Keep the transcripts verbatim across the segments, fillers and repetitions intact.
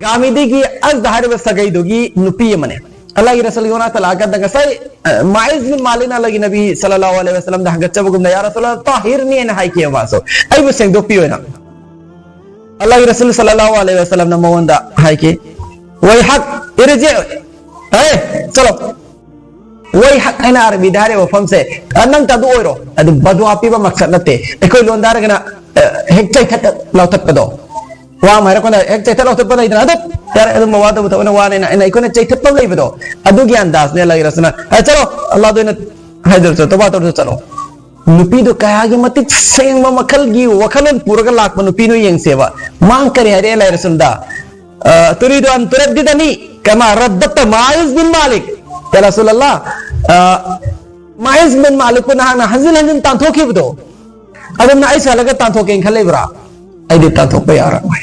ꯒꯥꯃꯤꯗꯤꯒꯤ ꯑꯁꯗ ꯍꯥꯏꯔꯤꯕ ꯁꯥꯒꯩꯗꯨꯒꯤ ꯅꯨꯄꯤ ꯑꯃꯅꯦ꯫ ꯑꯜꯂꯥꯍꯒꯤ ꯔꯁꯨꯜꯒꯤ ꯃꯅꯥꯛꯇ ꯂꯥꯛꯑꯀꯥꯟꯗ ꯉꯁꯥꯏ, ꯑ, ꯃꯥꯏꯖ ꯕꯤꯟ ꯃꯥꯂꯤꯛꯅ ꯑꯜꯂꯥꯍꯒꯤ ꯅꯕꯤ ꯁꯜꯂꯜꯂꯥꯍꯨ ꯑꯂꯩꯍꯤ ꯋꯁꯜꯂꯝꯗ ꯍꯪꯒꯠꯆꯕꯒꯨꯝꯅ, "ꯌꯥ ꯔꯁꯨꯜ ꯑꯜꯂꯥꯍ, ꯇꯥꯍꯤꯔꯅꯤ" ꯍꯥꯏꯅ ꯍꯥꯏꯈꯤꯕ ꯃꯥꯁꯨ, "ꯑꯩꯕꯨ ꯁꯦꯡꯗꯣꯛꯄꯤꯌꯣꯅ"꯫ ꯑꯜꯂꯥꯍꯒꯤ ꯔꯁꯨꯜ ꯁꯜꯂꯜꯂꯥꯍꯨ ꯑꯂꯩꯍꯤ ꯋꯁꯜꯂꯝꯅ ꯃꯉꯣꯟꯗ ꯍꯥꯏꯈꯤ, "ꯋꯩꯍꯛ ꯏꯔꯖꯤ, ꯑꯦ, ꯆꯠꯂꯣ, ꯋꯩꯍꯛ" ꯍꯥꯏꯅ ꯑꯔꯕꯤꯗ ꯍꯥꯏꯔꯤꯕ ꯋꯥꯐꯝꯁꯦ, ꯑ, "ꯅꯪ ꯇꯥꯗꯨ ꯑꯣꯏꯔꯣ", ꯑꯗꯨ ꯕꯗꯨꯋꯥ ꯄꯤꯕ ꯃꯛꯁꯠ ꯅꯠꯇꯦ꯫ ꯑꯩꯈꯣꯏ ꯂꯣꯟꯗ ꯍꯥꯏꯔꯒꯅ, ꯑ, ꯍꯦꯛ ꯆꯩꯊꯠ ꯂꯧꯊꯠꯄꯗꯣ꯫ ꯋꯥ ꯑꯃ ꯍꯥꯏꯔꯛꯄꯗ ꯍꯦꯛ ꯆꯩꯊꯠ ꯂꯧꯊꯠꯄ ꯂꯩꯗꯅ, ꯑꯗꯨ ꯌꯥꯔꯦ, ꯑꯗꯨꯝꯕ ꯋꯥꯗꯨꯕꯨ ꯊꯑꯣꯏꯅ ꯋꯥꯅꯦꯅ ꯑꯩꯅ ꯑꯩꯈꯣꯏꯅ ꯆꯩꯊꯠꯄ ꯂꯩꯕꯗꯣ, ꯑꯗꯨꯒꯤ ꯑꯟꯗꯥꯖꯅꯦ ꯑꯜꯂꯥꯍꯒꯤ ꯔꯁꯨꯜꯅ, "ꯑ, ꯆꯠꯂꯣ, ꯑꯜꯂꯥꯍꯗ ꯑꯣꯏꯅ ꯍꯥꯏꯖꯔꯁꯨ, ꯇꯧꯕ ꯇꯧꯔꯁꯨ ꯆꯠꯂꯣ"꯫ ꯅꯨꯄꯤꯗꯨ ꯀꯌꯥꯒꯤ ꯃꯇꯤꯛ ꯁꯦꯡꯕ ꯃꯈꯜꯒꯤ ꯋꯥꯈꯜꯂꯣꯟ ꯄꯨꯔꯒ ꯂꯥꯛꯄ ꯅꯨꯄꯤꯅꯣ ꯌꯦꯡꯁꯦꯕ꯫ ꯃꯥ ꯀꯔꯤ ꯍꯥꯏꯔꯛꯑꯦ ꯑꯜꯂꯥꯍꯒꯤ ꯔꯁꯨꯜꯗ? ꯑ, "ꯇꯨꯔꯤꯗꯨ ꯑꯟ ꯇꯨꯔꯗꯤꯗꯅꯤ ꯀꯃꯥ ꯔꯗꯗꯇ ꯃꯥꯏꯖ ꯕꯤꯟ ꯃꯥꯂꯤꯛ?" "ꯌꯥ ꯔꯁꯨꯜ ꯑꯜꯂꯥꯍ, ꯑ, ꯃꯥꯏꯖ ꯕꯤꯟ ꯃꯥꯂꯤꯛꯄꯨ ꯅꯍꯥꯛꯅ ꯍꯟꯖꯤꯟ ꯍꯟꯖꯤꯟ ꯇꯥꯟꯊꯣꯛꯈꯤꯕꯗꯣ, ꯑꯗꯨꯝꯅ ꯑꯩꯁꯨ ꯍꯜꯂꯒ ꯇꯥꯟꯊꯣꯛꯀꯦꯅ ꯈꯜꯂꯤꯕ꯭ꯔꯥ?" "ꯑꯩꯗꯤ ꯇꯥꯟꯊꯣꯛꯄ ꯌꯥꯔꯣꯏ꯫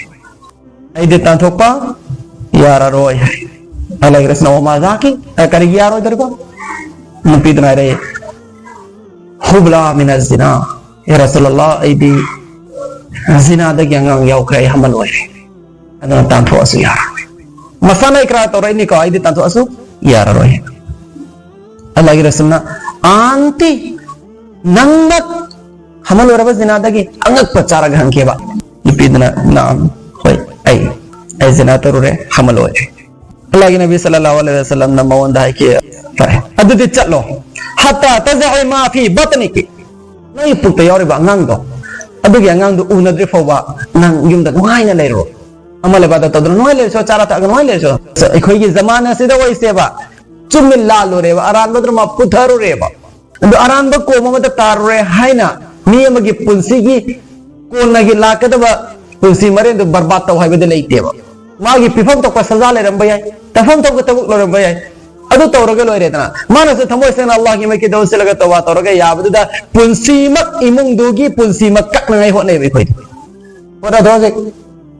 ꯑꯩꯗꯤ ꯇꯥꯟꯊꯣꯛꯄ ꯌꯥꯔꯔꯣꯏ" ꯍꯥꯏ꯫ ꯑꯜꯂꯥꯍꯒꯤ ꯔꯁꯨꯜꯅ, "ꯋꯃꯥ ꯖꯥꯀꯤ?" ꯑ, ꯀꯔꯤꯒꯤ ꯌꯥꯔꯣꯏꯗꯧꯔꯤꯕ? ꯅꯨꯄꯤꯗꯨꯅ ꯍꯥꯏꯔꯛꯑꯦ, "ꯍꯨꯕꯂꯥ ꯃꯤꯅ ꯖꯤꯅꯥ꯫ ꯌꯥ ꯔꯁꯨꯜ ꯑꯜꯂꯥꯍ, ꯑꯩꯗꯤ ꯖꯤꯅꯥꯗꯒꯤ ꯑꯉꯥꯡ ꯌꯥꯎꯈ꯭ꯔꯦ, ꯑꯩ ꯍꯃꯜ ꯑꯣꯏꯔꯦ꯫ ꯑꯗꯨꯅ ꯇꯥꯟꯊꯣꯛꯑꯁꯨ ꯌꯥꯔꯔꯣꯏ꯫ ꯃꯁꯥꯅ ꯏꯀ꯭ꯔꯥꯔ ꯇꯧꯔꯛꯏꯅꯤꯀꯣ, ꯑꯩꯗꯤ ꯇꯥꯟꯊꯣꯛꯑꯁꯨ ꯌꯥꯔꯔꯣꯏ"꯫ ꯑꯜꯂꯥꯍꯒꯤ ꯔꯁꯨꯜꯅ, "ꯑꯟꯇꯤ, ꯅꯪꯃꯛ ꯍꯃꯜ ꯑꯣꯏꯔꯕ ꯖꯤꯅꯥꯗꯒꯤ?" ꯑꯉꯛꯄ ꯆꯥꯔꯒ ꯍꯪꯈꯤꯕ꯫ ꯅꯨꯄꯤꯗꯨꯅ, "ꯅꯥꯝ, ꯍꯣꯏ, ꯑꯩ, ꯑꯩ ꯖꯤꯅꯥ ꯇꯧꯔꯨꯔꯦ, ꯍꯃꯜ ꯑꯣꯏꯔꯦ"꯫ ꯑꯜꯂꯥꯍꯒꯤ ꯅꯕꯤ ꯁꯜꯂꯜꯂꯥꯍꯨ ꯑꯂꯩꯍꯤ ꯋꯁꯜꯂꯝꯅ ꯃꯉꯣꯟꯗ ꯍꯥꯏꯈꯤ, "ꯐꯔꯦ, ꯑꯗꯨꯗꯤ ꯆꯠꯂꯣ, ꯍꯠꯇꯥ ꯇꯖꯥꯏ ꯃꯥ ꯐꯤ ꯕꯇꯅꯤꯀꯤ, ꯅꯪꯒꯤ ꯄꯨꯛꯇ ꯌꯥꯎꯔꯤꯕ ꯑꯉꯥꯡꯗꯣ, ꯑꯗꯨꯒꯤ ꯑꯉꯥꯡꯗꯣ ꯎꯅꯗ꯭ꯔꯤ ꯐꯥꯎꯕ ꯅꯪ ꯌꯨꯝꯗ ꯅꯨꯡꯉꯥꯏꯅ ꯂꯩꯔꯣ, ꯑꯃꯜ ꯑꯕꯥꯗ ꯇꯧꯗꯅ ꯅꯨꯡꯉꯥꯏꯅ ꯂꯩꯔꯁꯨ, ꯆꯥꯔ ꯊꯛꯑꯒ ꯅꯨꯡꯉꯥꯏꯅ ꯂꯩꯔꯁꯨ"꯫ ꯑꯩꯈꯣꯏꯒꯤ ꯖꯃꯥꯅꯥ ꯑꯁꯤꯗ ꯑꯣꯏꯁꯦꯕ, ꯆꯨꯝꯃꯤ, ꯂꯥꯜꯂꯨꯔꯦꯕ, ꯑꯔꯥꯟꯕꯗꯨ ꯃꯥ ꯄꯨꯊꯔꯨꯔꯦꯕ꯫ ꯑꯗꯨ ꯑꯔꯥꯟꯕ ꯀꯣꯝ ꯑꯃꯗ ꯇꯥꯔꯨꯔꯦ ꯍꯥꯏꯅ ꯃꯤ ꯑꯃꯒꯤ ꯄꯨꯟꯁꯤꯒꯤ ꯀꯣꯟꯅꯒꯤ ꯂꯥꯛꯀꯗꯕ ꯄꯨꯟꯁꯤ ꯃꯔꯦꯟꯗꯨ ꯕꯔꯕꯥꯗ ꯇꯧ ꯍꯥꯏꯕꯗꯤ ꯂꯩꯇꯦꯕ꯫ ꯃꯥꯒꯤ ꯄꯤꯐꯝ ꯊꯣꯛꯄ ꯁꯖꯥ ꯂꯩꯔꯝꯕ ꯌꯥꯏ, ꯇꯧꯐꯝ ꯊꯣꯛꯄ ꯊꯕꯛ ꯂꯩꯔꯝꯕ ꯌꯥꯏ, ꯑꯗꯨ ꯇꯧꯔꯒ ꯂꯣꯏꯔꯦꯗꯅ꯫ ꯃꯥꯅꯁꯨ ꯊꯃꯣꯏ ꯁꯦꯡꯅ ꯑꯜꯂꯥꯍꯒꯤ ꯃꯥꯏꯀꯩꯗ ꯑꯣꯟꯁꯤꯜꯂꯒ ꯇꯧꯕꯥ ꯇꯧꯔꯒ ꯌꯥꯕꯗꯨꯗ ꯄꯨꯟꯁꯤꯃꯛ, ꯏꯃꯨꯡꯗꯨꯒꯤ ꯄꯨꯟꯁꯤꯃꯛ ꯀꯛꯅꯉꯥꯏ ꯍꯣꯠꯅꯩꯕ ꯑꯩꯈꯣꯏꯗꯤ꯫ ꯍꯣꯠꯅꯗ꯭ꯔꯣ ꯍꯧꯖꯤꯛ?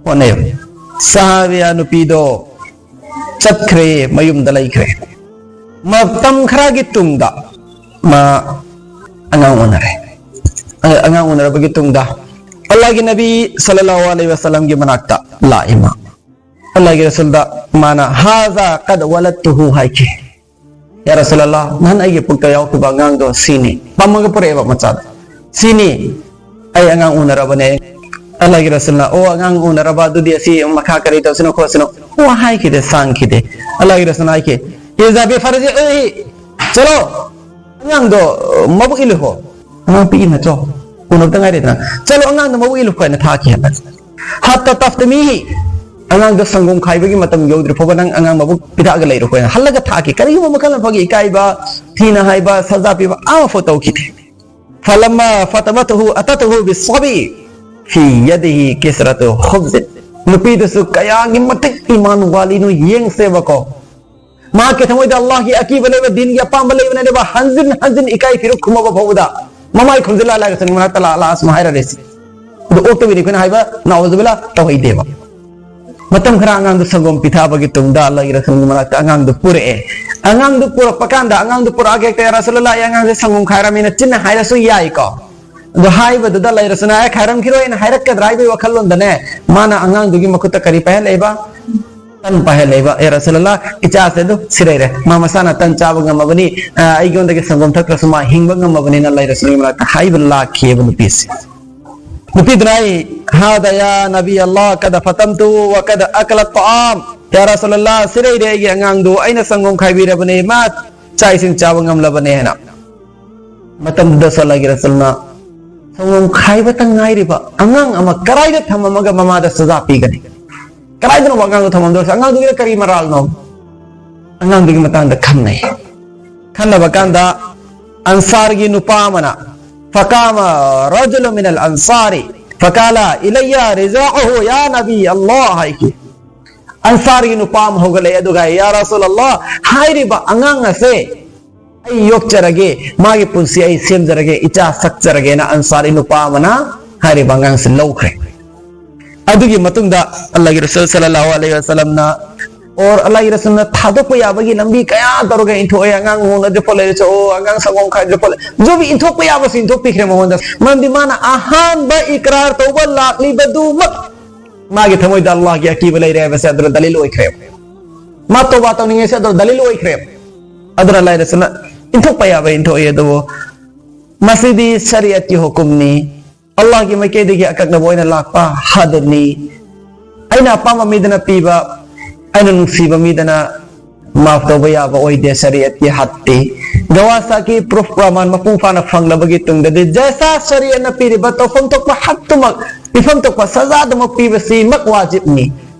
ꯍꯣꯠꯅꯩꯕ꯫ ꯁꯍꯥꯕꯤꯌꯥ ꯅꯨꯄꯤꯗꯣ ꯆꯠꯈ꯭ꯔꯦ, ꯃꯌꯨꯝꯗ ꯂꯩꯈ꯭ꯔꯦ꯫ ꯃꯇꯝ ꯈꯔꯒꯤ ꯇꯨꯡꯗ ꯃꯥ ꯑꯉꯥꯡ ꯎꯅꯔꯦ꯫ ꯑ-, ꯑꯉꯥꯡ ꯎꯅꯔꯕꯒꯤ ꯇꯨꯡꯗ ꯑꯜꯂꯥꯍꯒꯤ ꯅꯕꯤ ꯁꯜꯂꯜꯂꯥꯍꯨ ꯑꯂꯩꯍꯤ ꯋꯁꯜꯂꯝꯒꯤ ꯃꯅꯥꯛꯇ ꯂꯥꯛꯏ ꯃꯥ꯫ ꯑꯜꯂꯥꯍꯒꯤ ꯔꯁꯨꯜꯗ ꯃꯥꯅ, "ꯍꯥꯖꯥ ꯀꯗ ꯋꯥꯂꯠꯇꯨꯍꯨ" ꯍꯥꯏꯈꯤ꯫ "ꯌꯥ ꯔꯁꯨꯂꯜꯂꯥꯍ, ꯅꯍꯥꯟ ꯑꯩꯒꯤ ꯄꯨꯛꯇ ꯌꯥꯎꯈꯤꯕ ꯑꯉꯥꯡꯗꯣ ꯁꯤꯅꯤ"꯫ ꯄꯝꯃꯒ ꯄꯨꯔꯛꯑꯦꯕ ꯃꯆꯥꯗꯣ꯫ "ꯁꯤꯅꯤ ꯑꯩ ꯑꯉꯥꯡ ꯎꯅꯔꯕꯅꯦ"꯫ ꯑꯜꯂꯥꯍꯒꯤ ꯔꯁꯨꯜꯅ, "ꯑꯣ, ꯑꯉꯥꯡ ꯎꯅꯔꯕ, ꯑꯗꯨꯗꯤ ꯑꯁꯤ ꯃꯈꯥ ꯀꯔꯤ ꯇꯧꯁꯤꯅꯣ ꯈꯣꯠꯁꯤꯅꯣ?" ꯋꯥ ꯍꯥꯏꯈꯤꯗꯦ, ꯁꯥꯡꯈꯤꯗꯦ꯫ ꯑꯜꯂꯥꯍꯒꯤ ꯔꯁꯨꯜꯅ ꯍꯥꯏꯈꯤ, "ꯏꯖꯍꯕꯤ ꯐꯔꯖꯤꯎꯍꯤ, ꯆꯠꯂꯣ, ꯑꯉꯥꯡꯗꯣ ꯃꯕꯨꯛ ꯏꯜꯂꯨꯈꯣ"꯫ ꯑꯉꯥꯡ ꯄꯤꯛꯏ ꯅꯠꯇ꯭ꯔꯣ? ꯎꯅꯕꯗ ꯉꯥꯏꯔꯤꯗꯅ꯫ "ꯆꯠꯂꯣ, ꯑꯉꯥꯡꯗꯣ ꯃꯕꯨꯛ ꯏꯜꯂꯨꯈꯣ" ꯍꯥꯏꯅ ꯊꯥꯈꯤ ꯍꯥꯏꯕ꯫ "ꯍꯠꯇ ꯇꯐꯇꯃꯤꯍꯤ", ꯑꯉꯥꯡꯗꯣ ꯁꯪꯒꯣꯝ ꯈꯥꯏꯕꯒꯤ ꯃꯇꯝ ꯌꯧꯗ꯭ꯔꯤ ꯐꯥꯎꯕ ꯅꯪ ꯑꯉꯥꯡ ꯃꯕꯨꯛ ꯄꯤꯊꯛꯑꯒ ꯂꯩꯔꯣ ꯍꯥꯏꯅ ꯍꯜꯂꯒ ꯊꯥꯈꯤ꯫ ꯀꯔꯤꯒꯨꯝꯕ ꯃꯈꯜ ꯑꯃ ꯐꯥꯎꯒꯤ ꯏꯀꯥꯏꯕ, ꯊꯤꯅ ꯍꯥꯏꯕ, ꯁꯖꯥ ꯄꯤꯕ ꯑꯃꯐꯥꯎ ꯇꯧꯈꯤꯗꯦ꯫ "ꯐꯂꯝꯃ ꯐꯇꯃꯇꯨꯍꯨ ꯑꯇꯇꯨꯍꯨ ꯕꯤꯁꯁꯕꯤ ꯐꯤ ꯌꯗꯤꯍꯤ ꯀꯤꯁꯔꯇꯨ ꯈꯨꯕꯖꯤꯟ"꯫ ꯅꯨꯄꯤꯗꯨꯁꯨ ꯀꯌꯥꯒꯤ ꯃꯇꯤꯛ ꯏꯃꯥꯟ ꯋꯥꯂꯤꯅꯣ ꯌꯦꯡꯁꯦꯕꯀꯣ꯫ ꯃꯍꯥꯛꯀꯤ ꯊꯃꯣꯏꯗ ꯑꯜꯂꯥꯍꯒꯤ ꯑꯀꯤꯕ ꯂꯩꯕ, ꯗꯤꯟꯒꯤ ꯑꯄꯥꯝꯕ ꯂꯩꯕꯅꯅꯦꯕ, ꯍꯟꯖꯤꯟ ꯍꯟꯖꯤꯟ ꯏꯀꯥꯏ ꯐꯤꯔꯨꯛ ꯈꯨꯝꯃꯕ ꯐꯥꯎꯕꯗ ꯃꯃꯥꯏ ꯈꯨꯝꯖꯤꯜꯂ ꯑꯜꯂꯥꯍꯒꯤ ꯔꯁꯨꯜꯒꯤ ꯃꯅꯥꯛꯇ ꯂꯥꯛ ꯂꯥꯛ ꯁꯨꯝ ꯍꯥꯏꯔꯔꯦ ꯁꯤ꯫ ꯑꯗꯨ ꯑꯣꯛꯇꯕꯤꯗꯤ ꯑꯩꯈꯣꯏꯅ ꯍꯥꯏꯕ ꯅꯥꯎꯖꯨꯕꯤꯜꯂꯥ ꯇꯧꯍꯩꯗꯦꯕ꯫ ꯃꯇꯝ ꯈꯔ ꯑꯉꯥꯡꯗꯨ ꯁꯪꯒꯣꯝ ꯄꯤꯊꯛꯑꯕꯒꯤ ꯇꯨꯡꯗ ꯑꯜꯂꯥꯍꯒꯤ ꯔꯁꯨꯜꯒꯤ ꯃꯅꯥꯛꯇ ꯑꯉꯥꯡꯗꯨ ꯄꯨꯔꯛꯑꯦ꯫ ꯑꯉꯥꯡꯗꯨ ꯄꯨꯔꯛꯄ ꯀꯥꯟꯗ ꯑꯉꯥꯡꯗꯨ ꯄꯨꯔꯛꯑꯒ ꯍꯦꯛꯇ, "ꯌꯥ ꯔꯁꯨꯂꯜꯂꯥꯍ, ꯑꯩ ꯑꯉꯥꯡꯁꯦ ꯁꯪꯒꯣꯝ ꯈꯥꯏꯔꯝꯃꯤꯅ" ꯆꯤꯟꯅ ꯍꯥꯏꯔꯁꯨ ꯌꯥꯏꯀꯣ꯫ ꯑꯗꯣ ꯍꯥꯏꯕꯗꯨꯗ ꯑꯜꯂꯥꯍꯒꯤ ꯔꯁꯨꯜꯅ, "ꯑꯦ, ꯈꯥꯏꯔꯝꯈꯤꯔꯣꯏꯅ" ꯍꯥꯏꯔꯛꯀꯗ꯭ꯔꯥ ꯍꯥꯏꯕꯒꯤ ꯋꯥꯈꯜꯂꯣꯟꯗꯅꯦ, ꯃꯥꯅ ꯑꯉꯥꯡꯗꯨꯒꯤ ꯃꯈꯨꯠꯇ ꯀꯔꯤ ꯄꯥꯏꯍꯜꯂꯛꯏꯕ? ꯇꯟ ꯄꯥꯏꯍꯜꯂꯛꯏꯕ꯫ "ꯑꯦ ꯔꯁꯨꯂꯜꯂꯥꯍ, ꯏꯆꯥꯁꯦ ꯑꯗꯨ ꯁꯤꯔꯩꯔꯦ, ꯃꯥ ꯃꯁꯥꯅ ꯇꯟ ꯆꯥꯕ ꯉꯝꯃꯕꯅꯤ, ꯑ, ꯑꯩꯉꯣꯟꯗꯒꯤ ꯁꯪꯒꯣꯝ ꯊꯛꯇ꯭ꯔꯁꯨ ꯃꯥ ꯍꯤꯡꯕ ꯉꯝꯃꯕꯅꯤꯅ" ꯑꯜꯂꯥꯍꯒꯤ ꯔꯁꯨꯜꯒꯤ ꯃꯅꯥꯛꯇ ꯍꯥꯏꯕ ꯂꯥꯛꯈꯤꯑꯕ ꯅꯨꯄꯤꯁꯦ꯫ ꯅꯨꯄꯤꯗꯨꯅ ꯍꯥꯏ, "ꯍꯥꯗꯥ ꯌꯥ ꯅꯕꯤ ꯑꯜꯂꯥꯍ ꯀꯗ ꯐꯇꯝꯇꯨ ꯋ ꯀꯗ ꯑꯀꯂ ꯇꯥꯝ"꯫ "ꯌꯥ ꯔꯁꯨꯂꯜꯂꯥꯍ, ꯁꯤꯔꯩꯔꯦ ꯑꯩꯒꯤ ꯑꯉꯥꯡꯗꯨ, ꯑꯩꯅ ꯁꯪꯒꯣꯝ ꯈꯥꯏꯕꯤꯔꯕꯅꯦ, ꯃꯥ ꯆꯥꯛ ꯏꯁꯤꯡ ꯆꯥꯕ ꯉꯝꯂꯕꯅꯦ" ꯍꯥꯏꯅ꯫ ꯃꯇꯝꯗꯨꯗꯁꯨ ꯑꯜꯂꯥꯍꯒꯤ ꯔꯁꯨꯜꯅ, "ꯁꯪꯒꯣꯝ ꯈꯥꯏꯕꯇ ꯉꯥꯏꯔꯤꯕ ꯑꯉꯥꯡ ꯑꯃ ꯀꯔꯥꯏꯗ ꯊꯝꯃꯝꯃꯒ ꯃꯃꯥꯗ ꯁꯖꯥ ꯄꯤꯒꯅꯤ? ꯀꯗꯥꯏꯗꯅꯣ ꯑꯉꯥꯡꯗꯣ ꯊꯝꯃꯝꯗꯣꯏꯁꯦ? ꯑꯉꯥꯡꯗꯨꯒꯤꯗ ꯀꯔꯤ ꯃꯔꯥꯜꯅꯣ?" ꯑꯉꯥꯡꯗꯨꯒꯤ ꯃꯇꯥꯡꯗ ꯈꯟꯅꯩ꯫ ꯈꯟꯅꯕ ꯀꯥꯟꯗ ꯑꯟꯁꯥꯔꯒꯤ ꯅꯨꯄꯥ ꯑꯃꯅ, "ꯐꯀꯥꯃ ꯔꯖꯨꯂꯨ ꯃꯤꯅꯜ ꯑꯟꯁꯥꯔꯤ ꯐꯀꯥꯂ ꯏꯂꯩꯌ ꯔꯤꯖꯥꯎꯍꯨ ꯌꯥ ꯅꯕꯤ ꯑꯜꯂꯥꯍ" ꯍꯥꯏꯈꯤ꯫ ꯑꯟꯁꯥꯔꯒꯤ ꯅꯨꯄꯥ ꯑꯃ ꯍꯧꯒꯠꯂꯛꯑꯦ, ꯑꯗꯨꯒ, "ꯌꯥ ꯔꯁꯨꯂꯜꯂꯥꯍ, ꯍꯥꯏꯔꯤꯕ ꯑꯉꯥꯡ ꯑꯁꯦ ꯑꯩ ꯌꯣꯛꯆꯔꯒꯦ, ꯃꯥꯒꯤ ꯄꯨꯟꯁꯤ ꯑꯩ ꯁꯦꯝꯖꯔꯒꯦ, ꯏꯆꯥ ꯁꯛꯆꯔꯒꯦꯅ" ꯑꯟꯁꯥꯔꯤ ꯅꯨꯄꯥ ꯑꯃꯅ ꯍꯥꯏꯔꯤꯕ ꯑꯉꯥꯡꯁꯤ ꯂꯧꯈ꯭ꯔꯦ꯫ ꯑꯗꯨꯒꯤ ꯃꯇꯨꯡꯗ ꯑꯜꯂꯥꯍꯒꯤ ꯔꯁꯨꯜ ꯁꯜꯂꯜꯂꯥꯍꯨ ꯑꯂꯩꯍꯤ ꯋꯁꯜꯂꯝꯅ, ꯑꯣꯔ ꯑꯜꯂꯥꯍꯒꯤ ꯔꯁꯨꯜꯅ ꯊꯥꯗꯣꯛꯄ ꯌꯥꯕꯒꯤ ꯂꯝꯕꯤ ꯀꯌꯥ ꯇꯧꯔꯒ ꯏꯟꯊꯣꯛꯑꯦ꯫ ꯑꯉꯥꯡ ꯎꯅꯗ꯭ꯔꯤ ꯐꯥꯎ ꯂꯩꯔꯁꯨ, ꯑꯣ, ꯑꯉꯥꯡ ꯁꯪꯒꯣꯝ ꯈꯥꯏꯗ꯭ꯔꯤ ꯐꯥꯎ ꯂꯩ-, ꯖꯣꯕꯤ ꯏꯟꯊꯣꯛꯄ ꯌꯥꯕꯁꯨ ꯏꯟꯊꯣꯛꯄꯤꯈ꯭ꯔꯦ ꯃꯉꯣꯟꯗ꯫ ꯃꯔꯝꯗꯤ ꯃꯥꯅ ꯑꯍꯥꯟꯕ ꯏꯀ꯭ꯔꯥꯔ ꯇꯧꯕ ꯂꯥꯛꯂꯤꯕꯗꯨꯃꯛ ꯃꯥꯒꯤ ꯊꯃꯣꯏꯗ ꯑꯜꯂꯥꯍꯒꯤ ꯑꯀꯤꯕ ꯂꯩꯔꯦ ꯍꯥꯏꯕꯁꯦ ꯑꯗꯨꯅ ꯗꯂꯤꯜ ꯑꯣꯏꯈ꯭ꯔꯦꯕ꯫ ꯃꯥ ꯇꯧꯕꯥ ꯇꯧꯅꯤꯡꯉꯦꯁꯦ ꯑꯗꯨꯅ ꯗꯂꯤꯜ ꯑꯣꯏꯈ꯭ꯔꯦꯕ꯫ ꯑꯗꯨꯅ ꯂꯥꯏꯔꯁꯨꯅ ꯏꯟꯊꯣꯛꯄ ꯌꯥꯕ ꯏꯟꯊꯣꯛꯏ, ꯑꯗꯨꯕꯨ ꯃꯁꯤꯗꯤ ꯁꯔꯤꯌꯠꯀꯤ ꯍꯨꯀꯨꯝꯅꯤ, ꯑꯜꯂꯥꯍꯒꯤ ꯃꯥꯏꯀꯩꯗꯒꯤ ꯑꯀꯛꯅꯕ ꯑꯣꯏꯅ ꯂꯥꯛꯄ ꯍꯗꯅꯤ꯫ ꯑꯩꯅ ꯑꯄꯥꯝꯕ ꯃꯤꯗꯅ ꯄꯤꯕ, ꯑꯩꯅ ꯅꯨꯡꯁꯤꯕ ꯃꯤꯗꯅ ꯃꯥꯐ ꯇꯧꯕ ꯌꯥꯕ ꯑꯣꯏꯗꯦ ꯁꯔꯤꯌꯠꯀꯤ ꯍꯠꯇꯤ꯫ ꯒꯋꯥꯁꯥꯒꯤ ꯄ꯭ꯔꯨꯐ ꯄ꯭ꯔꯃꯥꯟ ꯃꯄꯨꯡ ꯐꯥꯅ ꯐꯪꯂꯕꯒꯤ ꯇꯨꯡꯗꯗꯤ ꯖꯦꯁꯥ ꯁꯔꯤꯌꯠꯅ ꯄꯤꯔꯤꯕ ꯇꯧꯐꯝ ꯊꯣꯛꯄ ꯍꯠꯇꯨꯃꯛ, ꯄꯤꯐꯝ ꯊꯣꯛꯄ ꯁꯖꯥꯗꯨꯃꯛ ꯄꯤꯕꯁꯤꯃꯛ ꯋꯥꯖꯤꯕꯅꯤ꯫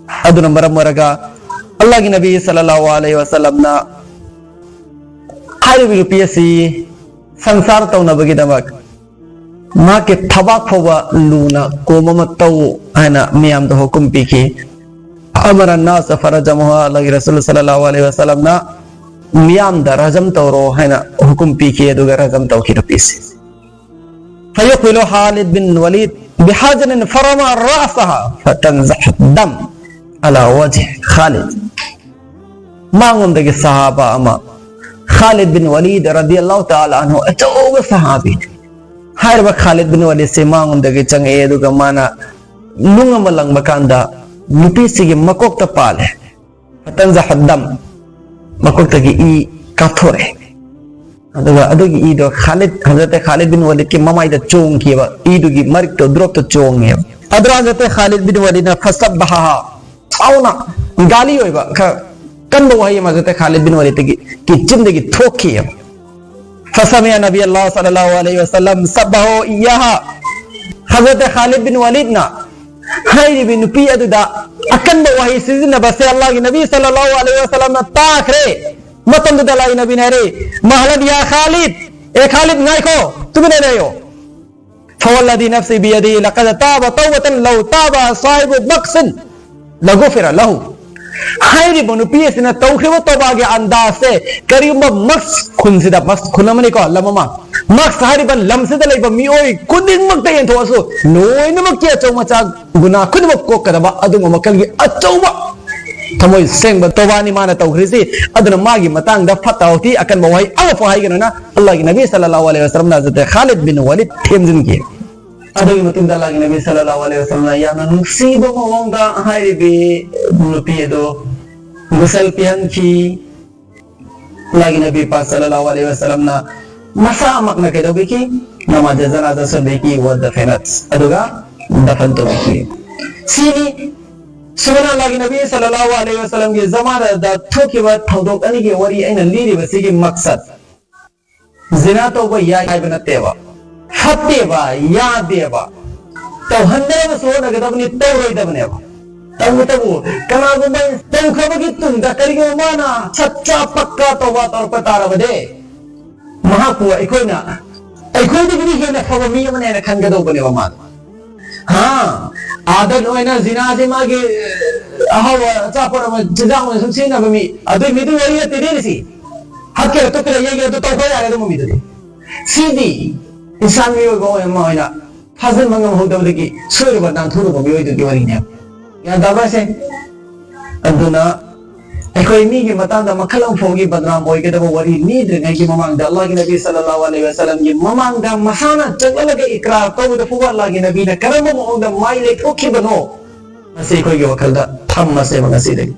ꯑꯗꯨꯅ ꯃꯔꯝ ꯑꯣꯏꯔꯒ ꯑꯜꯂꯥꯍꯒꯤ ꯅꯕꯤ ꯁꯜꯂꯜꯂꯥꯍꯨ ꯑꯂꯩꯍꯤ ꯋꯁꯜꯂꯝꯅ ꯍꯥꯏꯔꯤꯕ ꯅꯨꯄꯤ ꯑꯁꯤ ꯁꯪꯁꯥꯔ ꯇꯧꯅꯕꯒꯤꯗꯃꯛ ꯃꯍꯥꯛꯀꯤ ꯊꯕꯥꯛ ꯐꯥꯎꯕ ꯂꯨꯅ ꯀꯣꯝ ꯑꯃ ꯇꯧ ꯍꯥꯏꯅ ꯃꯤꯌꯥꯝꯗ ꯍꯨꯀꯨꯝ ꯄꯤꯈꯤ꯫ ꯑꯃꯔ ꯅꯥꯁ ꯐꯔꯖꯃꯨꯍꯥ, ꯑꯜꯂꯥꯍꯒꯤ ꯔꯁꯨꯜ ꯁꯜꯂꯜꯂꯥꯍꯨ ꯑꯂꯩꯍꯤ ꯋꯁꯜꯂꯝꯅ ꯃꯤꯌꯥꯝꯗ ꯔꯖꯝ ꯇꯧꯔꯣ ꯍꯥꯏꯅ ꯍꯨꯀꯨꯝ ꯄꯤꯈꯤ, ꯑꯗꯨꯒ ꯔꯖꯝ ꯇꯧꯈꯤ ꯅꯨꯄꯤꯁꯤ꯫ فيقبل خالد بن وليد بحجر فرمى رأسها فتنزح الدم على وجه خالد. ꯃꯉꯣꯟꯗꯒꯤ ꯁꯍꯥꯕꯥ ꯑꯃ, ꯈꯥꯂꯤꯗ ꯕꯤꯟ ꯋꯥꯂꯤꯗ ꯔꯗꯤꯌꯜꯂꯥꯍꯨ ꯇꯥꯂꯥ ꯑꯟꯍꯨ, ꯑꯆꯧꯕ ꯁꯍꯥꯕꯤ, ꯍꯥꯏꯔꯤꯕ ꯈꯥꯂꯤꯗ ꯕꯤꯟ ꯋꯥꯂꯤꯗꯁꯦ ꯃꯉꯣꯟꯗꯒꯤ ꯆꯪꯉꯛꯑꯦ, ꯑꯗꯨꯒ ꯃꯥꯅ ꯅꯨꯡ ꯑꯃ ꯂꯪꯕ ꯀꯥꯟꯗ ꯅꯨꯄꯤꯁꯤꯒꯤ ꯃꯀꯣꯛꯇ ꯄꯥꯜꯂꯦ꯫ فتنزح الدم, ꯃꯀꯣꯛꯇꯒꯤ ꯏ ꯀꯥꯞꯊꯣꯔꯛꯑꯦ꯫ ꯑꯗꯨꯒ ꯑꯗꯨꯒꯤ ꯏꯗꯣ ꯈꯥꯂꯤꯗ, ꯍꯖꯔꯠ ꯈꯥꯂꯤꯗ ꯕꯤꯟ ꯋꯥꯂꯤꯗꯀꯤ ꯃꯃꯥꯏꯗ ꯆꯣꯡꯈꯤꯕ, ꯏꯗꯨꯒꯤ ꯃꯔꯤꯛꯇꯣ, ꯗ꯭ꯔꯣꯞꯇꯣ ꯆꯣꯡꯉꯦꯕ꯫ ꯑꯗꯨꯅ ꯍꯖꯔꯠ ꯈꯥꯂꯤꯗ ꯕꯤꯟ ꯋꯥꯂꯤꯗꯅ فسبها, ꯆꯥꯎꯅ ꯒꯥꯂꯤ ꯑꯣꯏꯕ, ꯈꯔ ꯀꯟꯕ ꯋꯥꯍꯩ ꯑꯃ ꯍꯖꯔꯠ ꯈꯥꯂꯤꯗ ꯕꯤꯟ ꯋꯥꯂꯤꯗꯀꯤ ꯀꯤ ꯆꯤꯟꯗꯒꯤ ꯊꯣꯛꯈꯤꯑꯕ꯫ فسمع نبي الله صلى الله عليه وسلم سبه إياها. ꯍꯖꯔꯠ ꯈꯥꯂꯤꯗ ꯕꯤꯟ ꯋꯥꯂꯤꯗꯅ ꯍꯥꯏꯔꯤꯕ ꯅꯨꯄꯤ ꯑꯗꯨꯗ ꯑꯀꯟꯕ ꯋꯥꯍꯩ ꯁꯤꯖꯤꯟꯅꯕꯁꯦ ꯑꯜꯂꯥꯍꯒꯤ ꯅꯕꯤ ꯁꯜꯂꯜꯂꯥꯍꯨ ꯑꯂꯩꯍꯤ ꯋꯁꯜꯂꯝꯅ ꯇꯥꯈ꯭ꯔꯦ꯫ ꯃꯇꯝꯗꯨꯗ ꯑꯜꯂꯥꯍꯒꯤ ꯅꯕꯤꯅ ꯍꯥꯏꯔꯦ, مهلا يا خالد, ꯑꯦ ꯈꯥꯂꯤꯗ, ꯉꯥꯏꯈꯣ, ꯇꯨꯃꯤꯟꯅ ꯂꯩꯌꯣ꯫ فوالذي نفسي بيده لقد تاب توبة لو تابها صاحب مكس لغفر له. ꯍꯥꯏꯔꯤꯕ ꯅꯨꯄꯤ ꯑꯁꯤꯅ ꯇꯧꯈ꯭ꯔꯤꯕ ꯇꯧꯕꯥꯒꯤ ꯑꯟꯗꯥꯖꯁꯦ, ꯀꯔꯤꯒꯨꯝꯕ ꯃꯛꯁ ꯈꯨꯟꯁꯤꯗ, ꯃꯛꯁ ꯈꯨꯟ ꯑꯃꯅꯤꯀꯣ, ꯂꯝ ꯑꯃ, ꯃꯛꯁ ꯍꯥꯏꯔꯤꯕ ꯂꯝꯁꯤꯗ ꯂꯩꯕ ꯃꯤꯑꯣꯏ ꯈꯨꯗꯤꯡꯃꯛꯇ ꯌꯦꯟꯊꯣꯛꯑꯁꯨ, ꯂꯣꯏꯅꯃꯛꯀꯤ ꯑꯆꯧ ꯃꯆꯥ ꯒꯨꯅꯥ ꯈꯨꯗꯤꯡꯃꯛ ꯀꯣꯛꯀꯗꯕ ꯑꯗꯨꯒꯨꯝꯕ ꯃꯈꯜꯒꯤ ꯑꯆꯧꯕ ꯊꯃꯣꯏ ꯁꯦꯡꯕ ꯇꯧꯕꯥꯅꯤ ꯃꯥꯅ ꯇꯧꯈ꯭ꯔꯤꯁꯤ꯫ ꯑꯗꯨꯅ ꯃꯥꯒꯤ ꯃꯇꯥꯡꯗ ꯐꯠꯇ ꯍꯥꯎꯊꯤ ꯑꯀꯟꯕ ꯋꯥꯍꯩ ꯑꯃꯐꯥꯎ ꯍꯥꯏꯒꯅꯨꯅ ꯑꯜꯂꯥꯍꯒꯤ ꯅꯕꯤ ꯁꯜꯂꯜꯂꯥꯍꯨ ꯑꯂꯩꯍꯤ ꯋꯁꯜꯂꯝꯅ ꯍꯖꯔꯠ ꯈꯥꯂꯤꯗ ꯕꯤꯟ ꯋꯥꯂꯤꯗ ꯊꯦꯝꯖꯤꯟꯈꯤ꯫ ꯑꯗꯨꯒꯤ ꯃꯇꯨꯡꯗ ꯑꯜꯂꯥꯍꯒꯤ ꯅꯕꯤ ꯁꯜꯂꯜꯂꯥꯍꯨ ꯑꯂꯩꯍꯤ ꯋꯥꯁꯜꯂꯝꯅ ꯌꯥꯝꯅ ꯅꯨꯡꯁꯤꯕ ꯃꯑꯣꯡꯗ ꯍꯥꯏꯔꯤꯕꯤ ꯅꯨꯄꯤ ꯑꯗꯨ ꯒꯨꯁꯜ ꯄꯤꯍꯟꯈꯤ꯫ ꯑꯜꯂꯥꯍꯒꯤ ꯅꯕꯤ ꯄꯥꯛ ꯁꯜꯂꯜꯂꯥꯍꯨ ꯑꯂꯩꯍꯤ ꯋꯥꯁꯜꯂꯝꯅ ꯃꯁꯥꯃꯛꯅ ꯀꯩꯗꯧꯕꯤꯈꯤ? ꯅꯃꯥꯖ ꯖꯅꯥꯖ ꯁꯣꯟꯕꯤꯈꯤ꯫ ꯋ ꯗꯐꯅꯠ, ꯑꯗꯨꯒ ꯗꯐꯟ ꯇꯧꯕꯤꯈꯤ꯫ ꯁꯤꯅꯤ ꯁꯨꯃꯥꯏꯅ ꯑꯜꯂꯥꯍꯒꯤ ꯅꯕꯤ ꯁꯜꯂꯜꯂꯥꯍꯨ ꯑꯂꯩꯍꯤ ꯋꯥꯁꯜꯂꯝꯒꯤ ꯖꯃꯥꯅꯗ ꯊꯣꯛꯈꯤꯕ ꯊꯧꯗꯣꯛ ꯑꯅꯤꯒꯤ ꯋꯥꯔꯤ ꯑꯩꯅ ꯂꯤꯔꯤꯕꯁꯤꯒꯤ ꯃꯛꯁꯠ, ꯖꯤꯅꯥ ꯇꯧꯕ ꯌꯥꯏ ꯍꯥꯏꯕ ꯅꯠꯇꯦꯕ, ꯐꯠꯇꯦꯕ, ꯌꯥꯗꯦꯕ, ꯇꯧꯍꯟꯗꯅꯕꯁꯨ ꯍꯣꯠꯅꯒꯗꯕꯅꯤ, ꯇꯧꯔꯣꯏꯗꯕꯅꯦꯕ꯫ ꯇꯧꯕꯇꯕꯨ ꯀꯅꯥꯒꯨꯝꯕ ꯇꯧꯈ꯭ꯔꯕꯒꯤ ꯇꯨꯡꯗ ꯀꯔꯤꯒꯨꯝꯕ ꯃꯥꯅ ꯁꯠꯆꯥ ꯄꯛꯀꯥ ꯇꯧꯕ ꯇꯧꯔꯛꯄ ꯇꯥꯔꯕꯗꯤ, ꯃꯍꯥꯛꯄꯨ ꯑꯩꯈꯣꯏꯅ, ꯑꯩꯈꯣꯏꯗꯒꯤꯗꯤ ꯍꯦꯟꯅ ꯐꯕ ꯃꯤ ꯑꯃꯅꯦꯅ ꯈꯟꯒꯗꯧꯕꯅꯦꯕ ꯃꯥꯗꯣ꯫ ꯍꯥ, ꯑꯥꯗꯠ ꯑꯣꯏꯅ ꯖꯤꯅꯥꯁꯦ ꯃꯥꯒꯤ ꯑꯍꯥꯎꯕ ꯑꯆꯥꯄꯣꯠ ꯑꯃ ꯆꯤꯟꯖꯥꯛ ꯑꯣꯏꯅ ꯁꯨꯝ ꯁꯤꯖꯤꯟꯅꯕ ꯃꯤ, ꯑꯗꯨꯏ ꯃꯤꯗꯨꯒꯤ ꯋꯥꯔꯤ ꯅꯠꯇꯦꯅꯦ ꯁꯤ꯫ ꯍꯛꯀꯦꯔꯥ ꯇꯨꯞꯀꯦꯔꯥ ꯌꯩꯒꯦꯔꯥ ꯑꯗꯨ ꯇꯧꯕ ꯌꯥꯔꯦ ꯑꯗꯨꯝꯕ ꯃꯤꯗꯨꯗꯤ꯫ ꯁꯤꯗꯤ ꯏꯟꯁꯥꯟ ꯃꯤꯑꯣꯏꯕ ꯑꯃ ꯑꯣꯏꯅ ꯊꯥꯖꯤꯟꯕ ꯉꯝꯍꯧꯗꯕꯗꯒꯤ ꯁꯣꯏꯔꯨꯕ ꯅꯥꯟꯊꯣꯔꯨꯕ ꯃꯤꯑꯣꯏꯗꯨꯒꯤ ꯋꯥꯔꯤꯅꯦꯕ꯫ ꯒ꯭ꯌꯥꯟ ꯇꯥꯕ꯭ꯔꯥ ꯁꯦ? ꯑꯗꯨꯅ ꯑꯩꯈꯣꯏ ꯃꯤꯒꯤ ꯃꯇꯥꯡꯗ ꯃꯈꯜ ꯑꯃ ꯐꯥꯎꯒꯤ ꯕꯗꯅꯥꯝ ꯑꯣꯏꯒꯗꯕ ꯋꯥꯔꯤ ꯂꯤꯗ꯭ꯔꯤꯉꯩꯒꯤ ꯃꯃꯥꯡꯗ ꯑꯜꯂꯥꯍꯒꯤ ꯅꯕꯤ ꯁꯜꯂꯜꯂꯥꯍꯨ ꯑꯂꯩꯍꯤ ꯋꯥꯁꯜꯂꯝꯒꯤ ꯃꯃꯥꯡꯗ ꯃꯁꯥꯅ ꯆꯠꯂꯒ ꯏꯀ꯭ꯔꯥꯔ ꯇꯧꯕꯗ ꯐꯥꯎꯕ ꯑꯜꯂꯥꯍꯒꯤ ꯅꯕꯤꯅ ꯀꯔꯝꯕ ꯃꯑꯣꯡꯗ ꯃꯥꯏ ꯂꯩꯊꯣꯛꯈꯤꯕꯅꯣ, ꯃꯁꯤ ꯑꯩꯈꯣꯏꯒꯤ ꯋꯥꯈꯜꯗ ꯊꯝꯃꯁꯦꯕ ꯉꯁꯤꯗꯒꯤ꯫